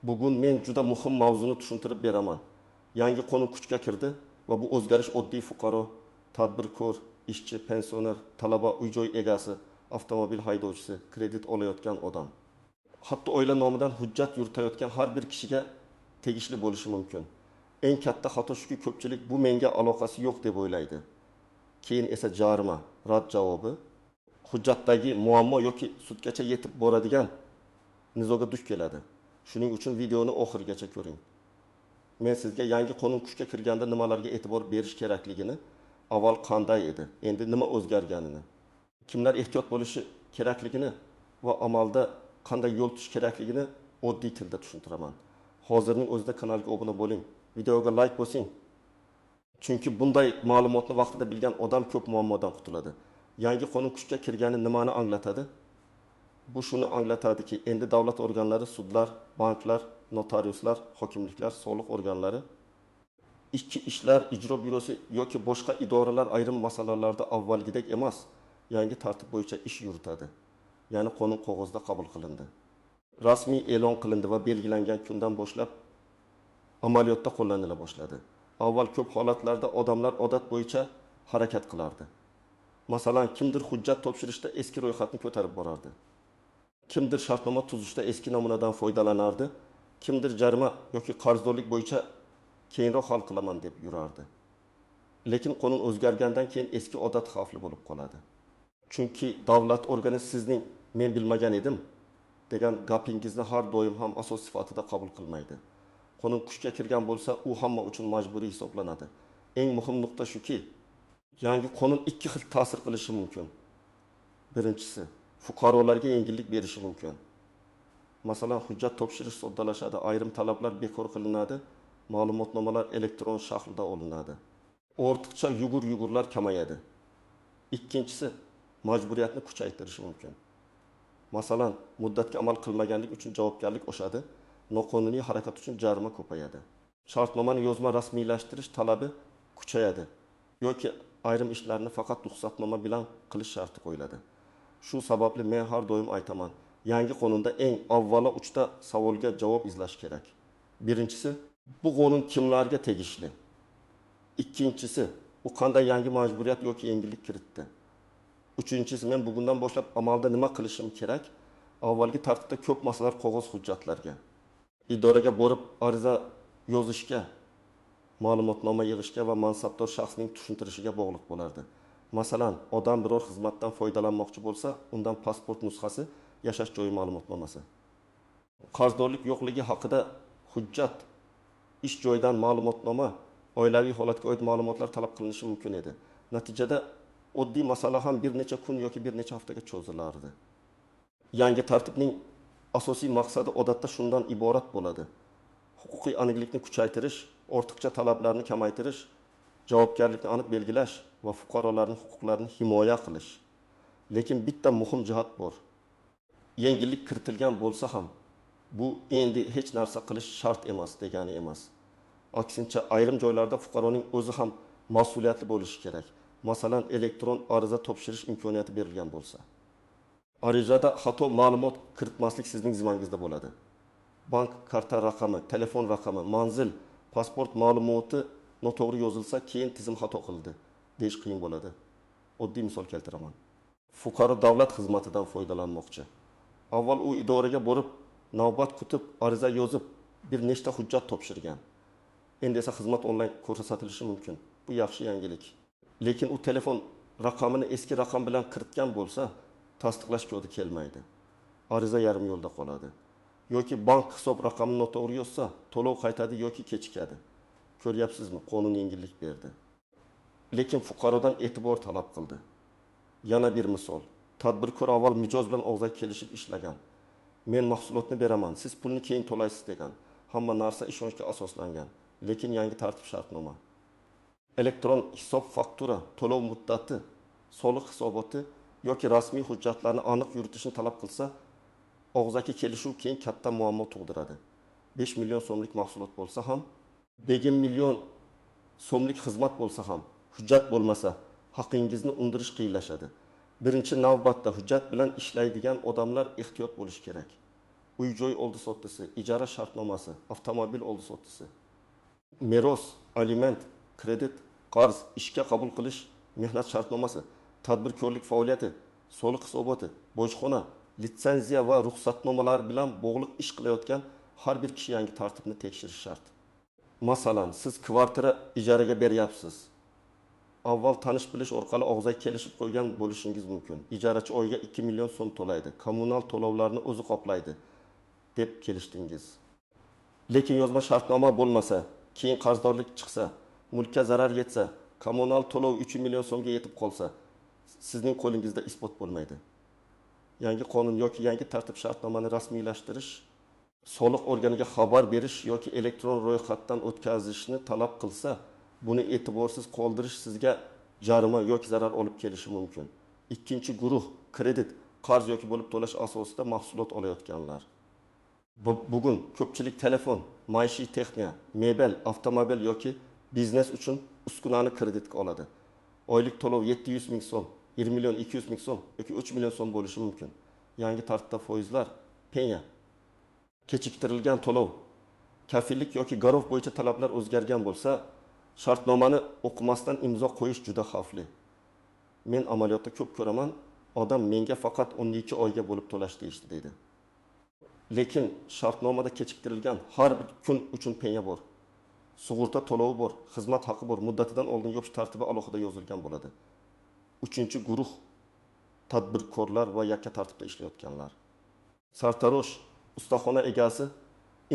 Bugun men juda muhim mavzuni tushuntirib beraman. Yangi qonun kuchga kirdi va bu o'zgarish oddiy fuqaro, tadbirkor, ishchi, pensioner, talaba, uy-joy egasi, avtomobil haydovchisi, kredit olayotgan odam. Hatto oila nomidan hujjat yuritayotgan har bir kishiga tegishli bo'lishi mumkin. Eng katta xato shuki, ko'pchilik bu menga aloqasi yo'q deb o'ylaydi. Keyin esa jarima, rad javobi, hujjatdagi muammo yoki sudgacha yetib boradigan nizoga duch keladi. Shuning uchun videoni oxirigacha ko'ring. Men sizga yangi qonun kuchga kirganda nimalarga e'tibor berish kerakligini, avval qanday edi, endi nima o'zgarganini, kimlar ehtiyot bo'lishi kerakligini va amalda qanday yo'l tutish kerakligini oddiy tilda tushuntiraman. Hozirning o'zida kanalga obuna bo'ling, videoga like bosing. Chunki bunday ma'lumotni vaqtida bilgan odam ko'p muammodan qutuladi. Yangi qonun kuchga kirgani nimani anglatadi? Bu shuni anglatadiki, endi davlat organlari, sudlar, banklar, notariuslar, hokimliklar, soliq organlari, ishchi ishlar ijro byurosi yoki boshqa idoralar ayrim masalalarda avvalgidek emas, yangi tartib bo'yicha ish yuritadi. Ya'ni qonun qog'ozda qabul qilindi. Rasmiy e'lon qilindi va belgilangan kundan boshlab amaliyotda qo'llanila boshladi. Avval ko'p holatlarda odamlar odat bo'yicha harakat qilardi. Masalan, kimdir hujjat topshirishda eski ro'yxatni ko'tarib borardi. Kimdir shartnoma tuzishda eski namunadan foydalanardi, kimdir jarima yoki qarzdorlik bo'yicha keyinroq hal qilaman deb yurardi. Lekin qonun o'zgargandan keyin eski odat xavfli bo'lib qoladi. Chunki davlat organi sizning men bilmagan edim degan gapingizni har doim ham asos sifatida qabul qilmaydi. Qonun kuchga kirgan bo'lsa, u hamma uchun majburiy hisoblanadi. Eng muhim nuqta shuki, yangi qonun ikki xil ta'sir qilishi mumkin. Birinchisi, fuqarolarga yengillik berishi mumkin. Masalan, hujjat topshirish soddalashadi, ayrim talablar bekor qilinadi, ma'lumotnomalar elektron shaklda olinadi. Ortiqcha yugur-yugurlar kamayadi. Ikkinchisi, majburiyatni kuchaytirishi mumkin. Masalan, muddatga amal qilmaganlik uchun javobgarlik oshadi, noqonuniy harakat uchun jarima ko'payadi. Shartnomani yozma rasmiylashtirish talabi kuchayadi yoki ayrim ishlarni faqat ruxsatnoma bilan qilish sharti qo'yiladi. Shu sababli men har doim aytaman, yangi qonunda eng avvalo 3 ta savolga javob izlash kerak. Birinchisi, bu qonun kimlarga tegishli? Ikkinchisi, u qanday yangi majburiyat yoki yengillik kiritdi? Uchinchisi, men bugundan boshlab amalda nima qilishim kerak? Avvalgi tartibda ko'p masalalar qog'oz hujjatlarga, idoraga borib ariza yozishga, ma'lumotnoma yig'ishga va mansabdor shaxsning tushuntirishiga bog'liq bo'lardi. Masalan, odam biror xizmatdan foydalanmoqchi bo'lsa, undan pasport nusxasi, yashash joyi ma'lumotnomasi, qarzdorlik yo'qligi haqida hujjat, ish joyidan ma'lumotnoma, oilaviy holatga oid ma'lumotlar talab qilinishi mumkin edi. Natijada oddiy masala ham bir necha kun yoki bir necha haftaga cho'zilardi. Yangi tartibning asosiy maqsadi odatda shundan iborat bo'ladi: huquqiy aniqlikni kuchaytirish, ortiqcha talablarni kamaytirish, javobgarlikni aniq belgilash va fuqarolarning huquqlarini himoya qilish. Lekin bitta muhim jihat bor. Yengillik kiritilgan bo'lsa ham, bu endi hech narsa qilish shart emas degani emas. Aksincha, ayrim joylarda fuqaroning o'zi ham mas'uliyatli bo'lishi kerak. Masalan, elektron ariza topshirish imkoniyati berilgan bo'lsa, arizada xato ma'lumot kiritmaslik sizning zimmangizda bo'ladi. Bank karta raqami, telefon raqami, manzil, pasport ma'lumoti noto'g'ri yozilsa, keyin tizim xato qildi deyish qiyin bo'ladi. Oddiy misol keltiraman. Fuqaro davlat xizmatidan foydalanmoqchi. Avval u idoraga borib, navbat kutib, ariza yozib, bir nechta hujjat topshirgan. Endi esa xizmat onlayn ko'rsatilishi mumkin. Bu yaxshi yangilik. Lekin u telefon raqamini eski raqam bilan kiritgan bo'lsa, tasdiqlash kodi kelmaydi. Ariza yarim yo'lda qoladi. Yoki bank hisob raqamini noto'g'ri yozsa, to'lov qaytadi yoki kechikadi. Ko'ryapsizmi, qonun yengillik berdi. Lekin fuqarodan e'tibor talab qildi. Yana bir misol. Tadbirkor avval mijoz bilan og'zaki kelishib ishlagan. Men mahsulotni beraman, siz pulni keyin to'laysiz degan. Hamma narsa ishonchga asoslangan. Lekin yangi tartib shartnoma, elektron hisob faktura, to'lov muddati, soliq hisoboti yoki rasmiy hujjatlarni aniq yuritishni talab qilsa, og'zaki kelishuv keyin katta muammo tug'diradi. 5 million so'mlik mahsulot bo'lsa ham, 5 million so'mlik xizmat bo'lsa ham, hujjat bo'lmasa, haqingizni undirish qiyinlashadi. Birinchi navbatda hujjat bilan ishlaydigan odamlar ehtiyot bo'lishi kerak. Uy-joy oldi-sotdisi, ijara shartnomasi, avtomobil oldi-sotdisi, meros, aliment, kredit, qarz, ishga qabul qilish, mehnat shartnomasi, tadbirkorlik faoliyati, soliq hisoboti, bojxona, litsenziya va ruxsatnomalar bilan bog'liq ish qilayotgan har bir kishi yangi tartibni tekshirishi shart. Masalan, siz kvartira ijaraga beryapsiz. Avval tanish bilish orqali og'zaki kelishib qo'ygan bo'lishingiz mumkin. Ijarachi oyiga 2 million so'm to'laydi, kommunal to'lovlarni o'zi qoplaydi deb kelishdingiz. Lekin yozma shartnoma bo'lmasa, keyin qarzdorlik chiqsa, mulkka zarar yetsa, kommunal to'lov 3 million so'mga yetib qolsa, sizning qo'lingizda isbot bo'lmaydi. Yangi qonun yoki yangi tartib shartnomani rasmiylashtirish, soliq organiga xabar berish yoki elektron ro'yxatdan o'tkazishni talab qilsa, buni e'tiborsiz qoldirish sizga jarima yoki zarar olib kelishi mumkin. Ikkinchi guruh kredit, qarz yoki bo'lib to'lash asosida mahsulot olayotganlar. Bugun ko'pchilik telefon, maishiy texnika, mebel, avtomobil yoki biznes uchun uskunani kreditga oladi. Oylik to'lov 700 ming so'm, 1 million 200 ming so'm yoki 3 million so'm bo'lishi mumkin. Yangi tartibda foizlar, penya, kechiktirilgan to'lov, kafillik yoki garov bo'yicha talablar o'zgargan bo'lsa, shartnomani o'qimasdan imzo qo'yish juda xavfli. Men amaliyotda ko'p ko'raman, odam menga faqat 12 oyga bo'lib to'lash deyishdi deydi. Lekin shartnomada kechiktirilgan har bir kun uchun penya bor. Sug'urta to'lovi bor, xizmat haqi bor, muddatidan oldin yopish tartibi alohida yozilgan bo'ladi. Uchinchi guruh tadbirkorlar va yakka tartibda ishlayotganlar. Sartarosh, ustaxona egasi,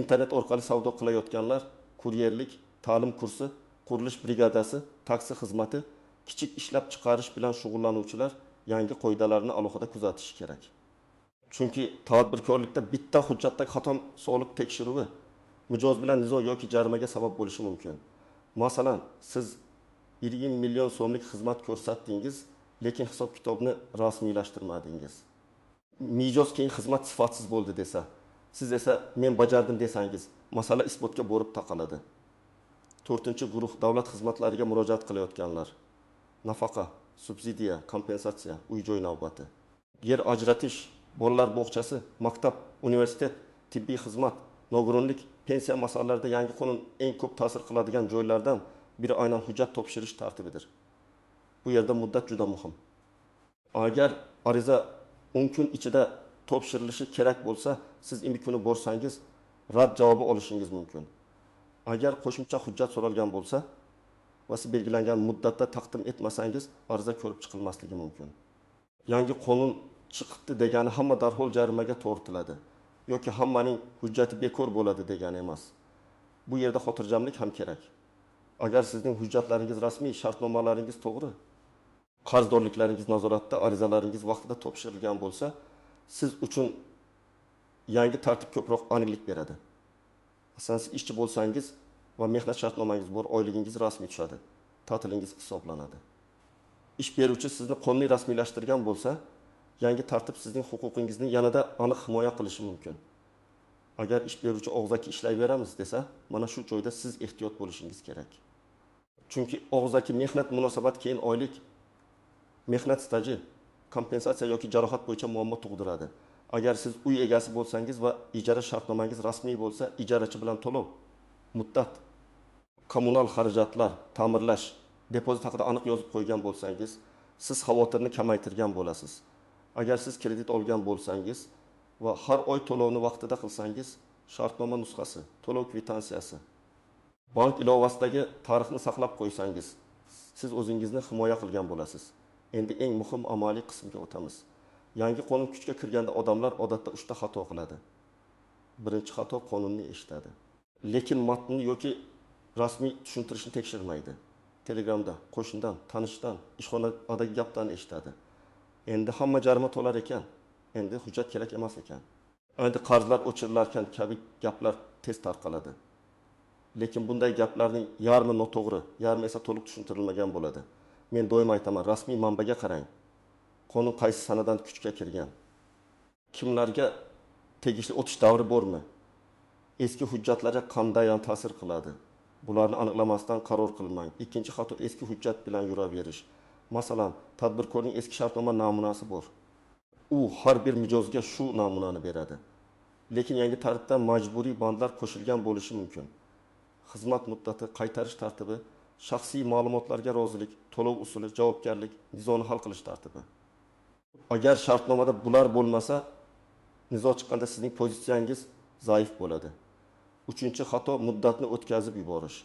internet orqali savdo qilayotganlar, kuryerlik, ta'lim kursi, qurilish brigadasi, taksi xizmati, kichik ishlab chiqarish bilan shug'ullanuvchilar yangi qoidalarni alohida kuzatishi kerak. Chunki tadbirkorlikda bitta hujjatdagi xato soliq tekshiruvi mijoz bilan nizo yoki jarimaga sabab bo'lishi mumkin. Masalan, siz 20 million so'mlik xizmat ko'rsatdingiz, lekin hisob-kitobni rasmiylashtirmadingiz. Mijoz keyin xizmat sifatsiz bo'ldi desa, siz esa men bajardim desangiz, masala isbotga borib taqaladi. To'rtinchi guruh davlat xizmatlariga murojaat qilayotganlar. Nafaqa, subsidiya, kompensatsiya, uy-joy navbati, yer ajratish, bolalar bog'chasi, maktab, universitet, tibbiy xizmat, nogironlik, pensiya masalalarida yangi qonun eng ko'p ta'sir qiladigan joylardan biri aynan hujjat topshirish tartibidir. Bu yerda muddat juda muhim. Agar ariza 10 kun ichida topshirilishi kerak bo'lsa, siz imbi kuni borsangiz rad javobi olishingiz mumkin. Agar qo'shimcha hujjat so'ralgan bo'lsa va siz belgilangan muddatda taqdim etmasangiz, ariza ko'rib chiqilmasligi mumkin. Yangi qonun chiqdi degani hamma darhol jarimaga tortiladi yoki hammaning hujjati bekor bo'ladi degani emas. Bu yerda xotirjamlik ham kerak. Agar sizning hujjatlaringiz rasmiy, shartnomalaringiz to'g'ri, qarzdorliklaringiz nazoratda, arizalaringiz vaqtida topshirilgan bo'lsa, siz uchun yangi tartib ko'proq aniqlik beradi. Masalan, siz ishchi bo'lsangiz va mehnat shartnomangiz bor, oyligingiz rasmiy tushadi, ta'tilingiz hisoblanadi. Ish beruvchi sizni qonuniy rasmiylashtirgan bo'lsa, yangi tartib sizning huquqingizni yanada aniq himoya qilishi mumkin. Agar ish beruvchi og'zaki ishlayveramiz desa, mana shu joyda siz ehtiyot bo'lishingiz kerak. Chunki og'zaki mehnat munosabati keyin oylik, mehnat staji, kompensatsiya yoki jarohat bo'yicha muammo tug'diradi. Agar siz uy egasi bo'lsangiz va ijara shartnomangiz rasmiy bo'lsa, ijarachi bilan to'lov, muddat, kommunal xarajatlar, ta'mirlash, depozit haqida aniq yozib qo'ygan bo'lsangiz, siz xavotirni kamaytirgan bo'lasiz. Agar siz kredit olgan bo'lsangiz va har oy to'lovni vaqtida qilsangiz, shartnoma nusxasi, to'lov kvitansiyasi, bank ilovasidagi tarixni saqlab qo'ysangiz, siz o'zingizni himoya qilgan bo'lasiz. Endi eng muhim amaliy qismga o'tamiz. Yangi qonun kuchga kirganda odamlar odatda 3 ta xato qiladi. Birinchi xato qonunni eshitadi, lekin matnni yoki rasmiy tushuntirishni tekshirmaydi. Telegramda, qo'shnidan, tanishdan, ishxonadagi gapdan eshitadi. Endi hamma jarima to'lar ekan, endi hujjat kerak emas ekan. Endi qarzlar o'chirilarkan kabi gaplar tez tarqaladi. Lekin bunday gaplarning yarmi noto'g'ri, yarmi esa to'liq tushuntirilmagan bo'ladi. Men doim aytaman, rasmiy manbaga qarang. Qonun qaysi sanadan kuchga kirgan? Kimlarga tegishli o'tish davri bormi? Eski hujjatlarga qanday ta'sir qiladi? Bularni aniqlamasdan qaror qilmang. Ikkinchi xato eski hujjat bilan yuraverish. Masalan, tadbirkorning eski shartnoma namunasi bor. U har bir mijozga shu namunani beradi. Lekin yangi tartibda majburiy bandlar qo'shilgan bo'lishi mumkin: xizmat muddati, qaytarish tartibi, shaxsiy ma'lumotlarga rozilik, to'lov usuli, javobgarlik, nizoni hal qilish tartibi. Agar shartnomada bular bo'lmasa, nizo chiqqanda sizning pozitsiyangiz zaif bo'ladi. Uchinchi xato muddatni o'tkazib yuborish.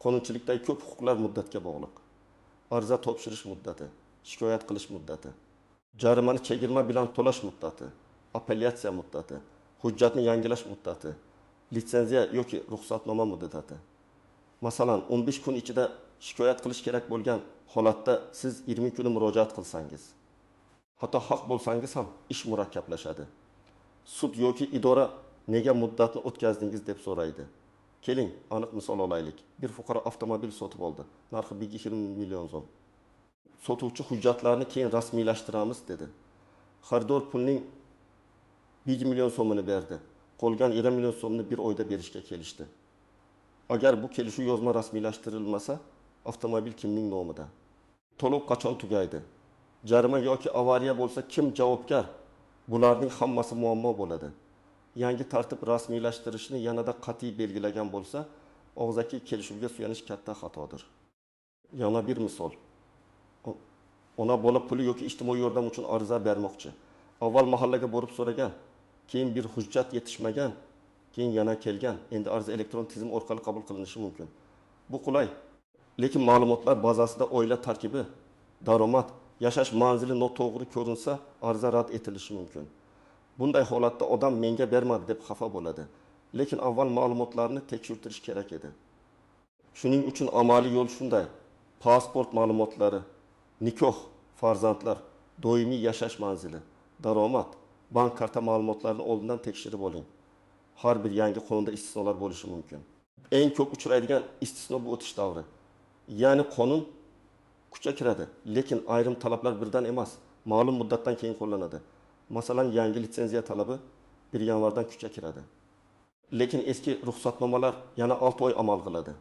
Qonunchilikdagi ko'p huquqlar muddatga bog'liq. Ariza topshirish muddati, shikoyat qilish muddati, jarimani chegirma bilan to'lash muddati, apellyatsiya muddati, hujjatni yangilash muddati, litsenziya yoki ruxsatnoma muddati. Masalan, 15 kun ichida shikoyat qilish kerak bo'lgan holatda siz 20 kuni murojaat qilsangiz, hatto haq bo'lsangiz ham ish murakkablashadi. Sud yoki idora nega muddatni o'tkazdingiz deb so'raydi. Keling, aniq misol olaylik. Bir fuqaro avtomobil sotib oldi. Narxi 20 million so'm. Sotuvchi hujjatlarni keyin rasmiylashtiramiz dedi. Xaridor pulning 1 million so'mini berdi. Qolgan 2 million so'mni bir oyda berishga kelishdi. Agar bu kelishuv yozma rasmiylashtirilmasa, avtomobil kimning nomida? To'lov qachon tugaydi? Jarima yoki avariya bo'lsa kim javobgar? Bularning hammasi muammo bo'ladi. Yangi tartib rasmiylashtirishni yanada qat'iy belgilagan bo'lsa, og'zaki kelishuvga suyanish katta xatodir. Yana bir misol. Ona bola puli yoki ijtimoiy yordam uchun ariza bermoqchi. Avval mahallaga borib so'ragan, keyin bir hujjat yetishmagan, keyin yana kelgan. Endi ariza elektron tizim orqali qabul qilinishi mumkin. Bu qulay. Lekin ma'lumotlar bazasida oila tarkibi, daromad, yashash manzili noto'g'ri ko'rinsa, ariza rad etilishi mumkin. Bunday holatda odam menga bermadi deb xafa bo'ladi. Lekin avval ma'lumotlarni tekshirtirish kerak edi. Shuning uchun amaliy yo'l shunday: pasport ma'lumotlari, nikoh, farzandlar, doimiy yashash manzili, daromad, bank karta ma'lumotlarini oldindan tekshirib oling. Har bir yangi qonunda istisnolar bo'lishi mumkin. Eng ko'p uchraydigan istisno bu o'tish davri. Ya'ni qonun kuchga kiradi, lekin ayrim talablar birdan emas, ma'lum muddatdan keyin qo'llanadi. Masalan, yangi litsenziya talabi 1 yanvardan kuchga kiradi. Lekin eski ruxsatnomalar yana 6 oy amal qiladi.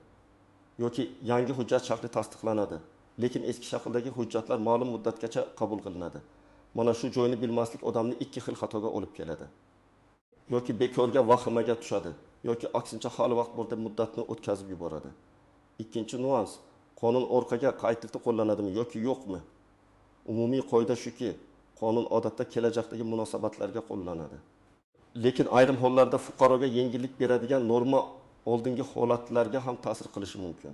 Yoki yangi hujjat shakli tasdiqlanadi, lekin eski shakldagi hujjatlar ma'lum muddatgacha qabul qilinadi. Mana shu joyni bilmaslik odamni ikki xil xatoga olib keladi. Yoki bekorga vahimaga tushadi, yoki aksincha hali vaqt bor deb muddatni o'tkazib yuboradi. Ikkinchi nuans: qonun orqaga qaytib qo'llanadimi yoki yo'qmi? Umumiy qoida shuki, qonun odatda kelajakdagi munosabatlarga qo'llanadi. Lekin ayrim hollarda fuqaroga yengillik beradigan norma oldingi holatlarga ham ta'sir qilishi mumkin.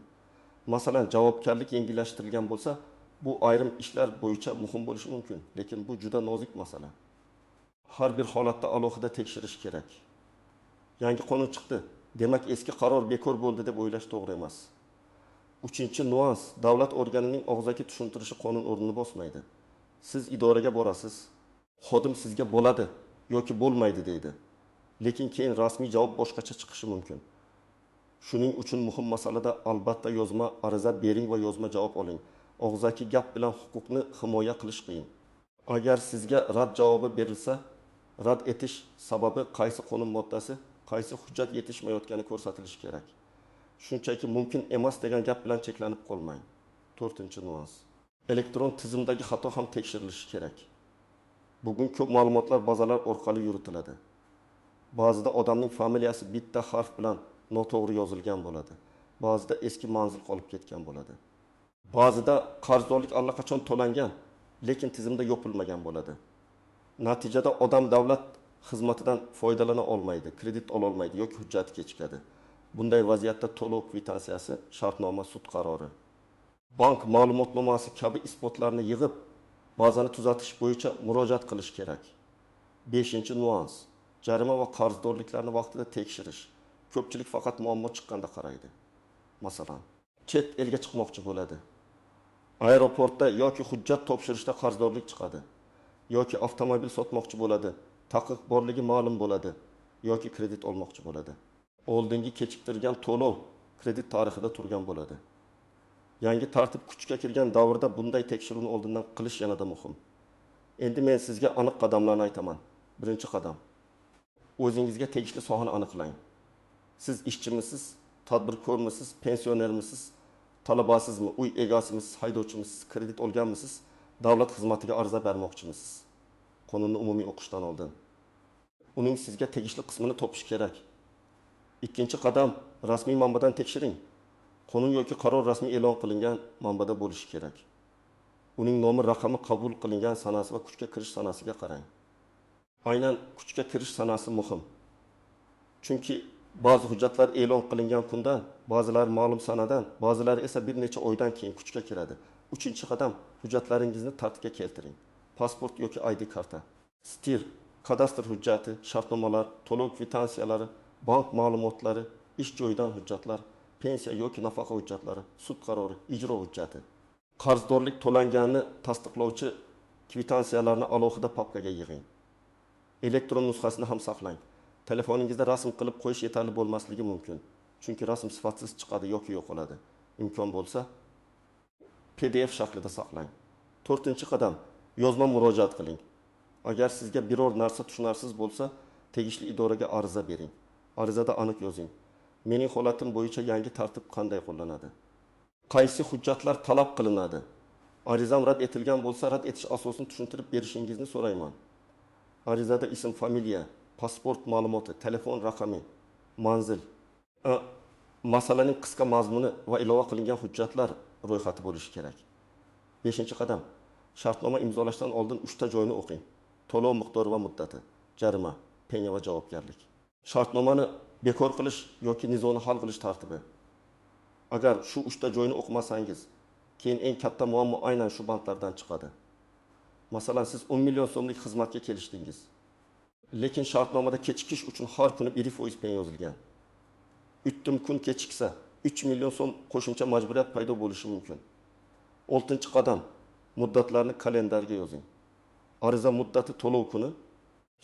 Masalan, javobgarlik yengillashtirilgan bo'lsa, bu ayrim ishlar bo'yicha muhim bo'lishi mumkin, lekin bu juda nozik masala. Har bir holatda alohida tekshirish kerak. Yangi qonun chiqdi, demak eski qaror bekor bo'ldi deb o'ylash to'g'ri emas. Uchinchi nuans: davlat organining og'zaki tushuntirishi qonun o'rnini bosmaydi. Siz idoraga borasiz, xodim sizga bo'ladi yoki bo'lmaydi deydi. Lekin keyin rasmiy javob boshqacha chiqishi mumkin. Shuning uchun muhim masalada albatta yozma ariza bering va yozma javob oling. Og'zaki gap bilan huquqni himoya qilish qiyin. Agar sizga rad javobi berilsa, rad etish sababi qaysi qonun moddasi, qaysi hujjat yetishmayotgani ko'rsatilishi kerak. Shunchaki mumkin emas degan gap bilan cheklanib qolmang. To'rtinchi nuans: elektron tizimdagi xato ham tekshirilishi kerak. Bugun ko'p ma'lumotlar bazalar orqali yuritiladi. Ba'zida odamning familiyasi bitta harf bilan noto'g'ri yozilgan bo'ladi. Ba'zida eski manzil qolib ketgan bo'ladi. Ba'zida qarzdorlik allaqachon to'langan, lekin tizimda yopilmagan bo'ladi. Natijada odam davlat xizmatidan foydalana olmaydi, kredit ola olmaydi yoki hujjati kechikadi. Bunday vaziyatda to'lov kvitansiyasi, shartnoma, sud qarori, bank ma'lumotnomasi kabi isbotlarni yig'ib, bazani tuzatish bo'yicha murojaat qilish kerak. Beshinchi nuans: jarima va qarzdorliklarni vaqtida tekshirish. Ko'pchilik faqat muammo chiqqanda qaraydi. Masalan, chet elga chiqmoqchi bo'ladi. Aeroportda yoki hujjat topshirishda qarzdorlik chiqadi. Yoki avtomobil sotmoqchi bo'ladi, taqiq borligi ma'lum bo'ladi yoki kredit olmoqchi bo'ladi. Oldingi kechiktirgan to'lov kredit tarixida turgan bo'ladi. Yangi tartib kuchga kirgan davrda bunday tekshiruvni oldindan qilish yanada muhim. Endi men sizga aniq qadamlarni aytaman. Birinchi qadam: o'zingizga tegishli sohani aniqlang. Siz ishchimisiz, tadbirkormisiz, pensionermisiz, talabasizmi, uy egasimisiz, haydovchimisiz, kredit olganmisiz, davlat xizmatiga ariza bermoqchimisiz? Qonunni umumiy o'qishdan oldin. uning sizga tegishli qismini topish kerak. Ikkinchi qadam, rasmiy manbadan tekshiring. Qonun yoki qaror rasmiy e'lon qilingan manbada bo'lishi kerak. Uning nomi, raqami, qabul qilingan sanasi va kuchga kirish sanasiga qarang. Aynan kuchga kirish sanasi muhim. Chunki ba'zi hujjatlar e'lon qilingan kundan, ba'zilari ma'lum sanadan, ba'zilari esa bir necha oydan keyin kuchga kiradi. Uchinchi qadam, hujjatlaringizni tartibga keltiring. Pasport yoki ID karta, STIR, kadastr hujjati, shartnomalar, to'lov kvitansiyalari, bank ma'lumotlari, ish joyidan hujjatlar, pensiya yoki nafaqa hujjatlari, sud qarori, ijro hujjati. Qarzdorlik to'langanini tasdiqlovchi kvitansiyalarni alohida papkaga yig'ing. Elektron nusxasini ham saqlang. Telefoningizda rasm qilib qo'yish yetarli bo'lmasligi mumkin. Chunki rasm sifatsiz chiqadi yoki yo'qoladi. Imkon bo'lsa, PDF shaklida saqlang. To'rtinchi qadam, yozma murojaat qiling. Agar sizga biror narsa tushunarsiz bo'lsa, tegishli idoraga ariza bering. Arizada aniq yozing. Mening holatim bo'yicha yangi tartib qanday qo'llanadi? Qaysi hujjatlar talab qilinadi? Arizam rad etilgan bo'lsa, rad etish asosini tushuntirib berishingizni so'rayman. Arizada ism, familiya, pasport ma'lumoti, telefon raqami, manzil, masalaning qisqa mazmuni va ilova qilingan hujjatlar ro'yxati bo'lishi kerak. Beshinchi qadam, shartnoma imzolashdan oldin 3 ta joyni o'qing. To'lov miqdori va muddati, jarima, penya va javobgarlik. Shartnomani bekor qilish yoki nizoni hal qilish tartibi. Agar shu 3 ta joyni o'qimasangiz, keyin eng katta muammo aynan shu bandlardan chiqadi. Masalan, siz 10 million so'mlik xizmatga kelishdingiz. Lekin shartnomada kechikish uchun har kuni 1% penya yozilgan. 3 kun kechiksa, 3 million so'm qo'shimcha majburiyat paydo bo'lishi mumkin. 6-qadam, muddatlarni kalendarga yozing. Ariza muddati to'lov kuni,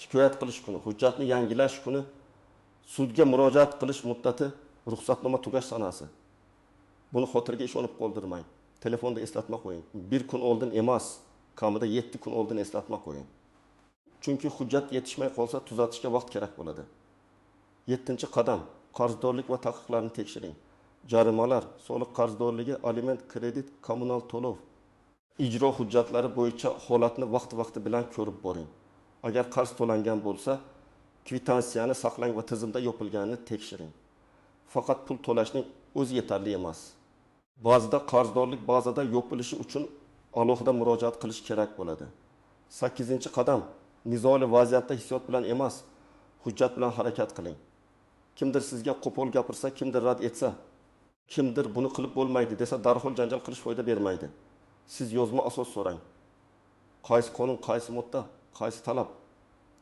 shikoyat qilish kuni, hujjatni yangilash kuni, sudga murojaat qilish muddati, ruxsatnoma tugash sanasi. Buni xotirga ishonib qoldirmang. Telefonda eslatma qo'ying. 1 kun oldin emas, kamida 7 kun oldin eslatma qo'ying. Chunki hujjat yetishmay qolsa, tuzatishga vaqt kerak bo'ladi. 7-qadam, qarzdorlik va taqiqlarni tekshiring. Jarimalar, soliq qarzdorligi, aliment, kredit, kommunal to'lov, ijro hujjatlari bo'yicha holatni vaqti-vaqti bilan ko'rib boring. Agar qarz to'langan bo'lsa, kvitansiyani saqlang va tizimda yopilganini tekshiring. Faqat pul to'lashning o'zi yetarli emas. Ba'zida qarzdorlik bazada yopilishi uchun alohida murojaat qilish kerak bo'ladi. 8-qadam, nizoli vaziyatda hissiyot bilan emas, hujjat bilan harakat qiling. Kimdir sizga qo'pol gapirsa, kimdir rad etsa, kimdir buni qilib bo'lmaydi desa, darhol janjal qilish foyda bermaydi. Siz yozma asos so'rang. Qaysi qonun, qaysi modda, qaysi talab?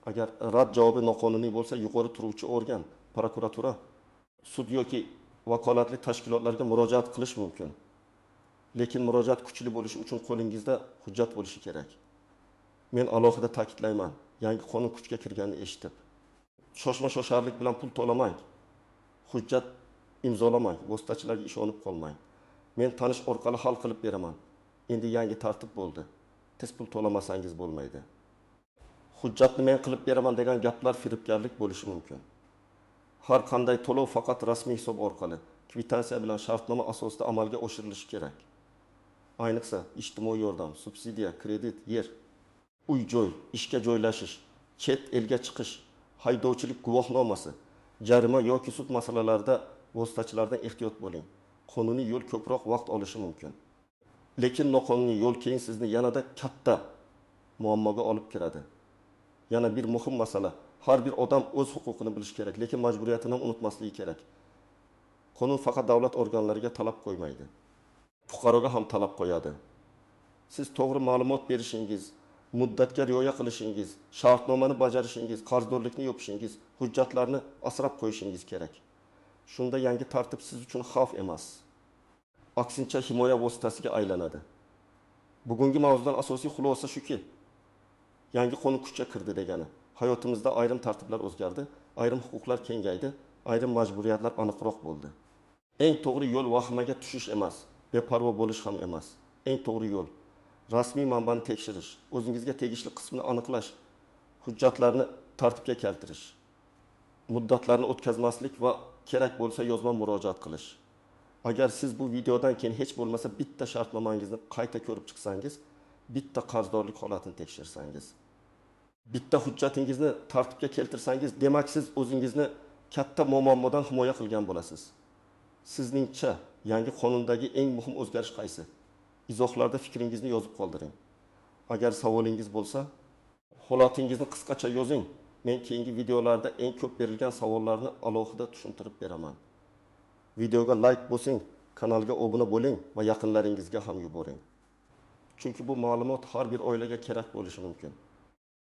Agar rad javobi noqonuniy bo'lsa, yuqori turuvchi organ, prokuratura, sud yoki vakolatli tashkilotlarga murojaat qilish mumkin. Lekin murojaat kuchli bo'lishi uchun qo'lingizda hujjat bo'lishi kerak. Men alohida ta'kidlayman, yangi qonun kuchga kirganini eshitib, shoshma-shosharlik bilan pul to'lamang, hujjat imzolamang, vositachilarga ishonib qolmang. Men tanish orqali hal qilib beraman. Endi yangi tartib bo'ldi. Tez pul to'lamasangiz bo'lmaydi. Hujjatni men qilib beraman degan gaplar firibgarlik bo'lishi mumkin. Har qanday to'lov faqat rasmiy hisob orqali, kvitansiya bilan shartnoma asosida amalga oshirilishi kerak. Ayniqsa, ijtimoiy yordam, subsidiya, kredit, yer, uy-joy, ishga joylashish, chet elga chiqish, haydovchilik guvohnomasi, jarima yoki sud masalalarida vositachilardan ehtiyot bo'ling. Qonuniy yo'l ko'proq vaqt olishi mumkin. Lekin noqonuniy yo'l keyin sizni yanada katta muammoga olib kiradi. Yana bir muhim masala, har bir odam o'z huquqini bilishi kerak, lekin majburiyatini ham unutmasligi kerak. Qonun faqat davlat organlariga talab qo'ymaydi. Fuqaroga ham talab qo'yadi. Siz to'g'ri ma'lumot berishingiz, muddatga rioya qilishingiz, shartnomani bajarishingiz, qarzdorlikni yopishingiz, hujjatlarni asrab qo'yishingiz kerak. Shunda yangi tartib siz uchun xavf emas. Aksincha himoya vositasiga aylanadi. Bugungi mavzudan asosiy xulosa shuki, yangi qonun kuchga kirdi degani. Hayotimizda ayrim tartiblar o'zgardi, ayrim huquqlar kengaydi, ayrim majburiyatlar aniqroq bo'ldi. Eng to'g'ri yo'l vahimaga tushish emas, beparvo bo'lish ham emas. Eng to'g'ri yo'l rasmiy manbani tekshirish, o'zingizga tegishli qismini aniqlash, hujjatlarni tartibga keltirish, muddatlarni o'tkazmaslik va kerak bo'lsa yozma murojaat qilish. Agar siz bu videodan keyin hech bo'lmasa bitta shartnomangizni qayta ko'rib chiqsangiz, bitta qarzdorlik holatini tekshirsangiz, Bitta hujjatingizni tartibga keltirsangiz, demak siz o'zingizni katta muammodan himoya qilgan bo'lasiz. Sizningcha, yangi qonundagi eng muhim o'zgarish qaysi? Izohlarda fikringizni yozib qoldiring. Agar savolingiz bo'lsa, holatingizni qisqacha yozing. Men keyingi videolarda eng ko'p berilgan savollarni alohida tushuntirib beraman. Videoga like bosing, kanalga obuna bo'ling va yaqinlaringizga ham yuboring. Chunki bu ma'lumot har bir oilaga kerak bo'lishi mumkin.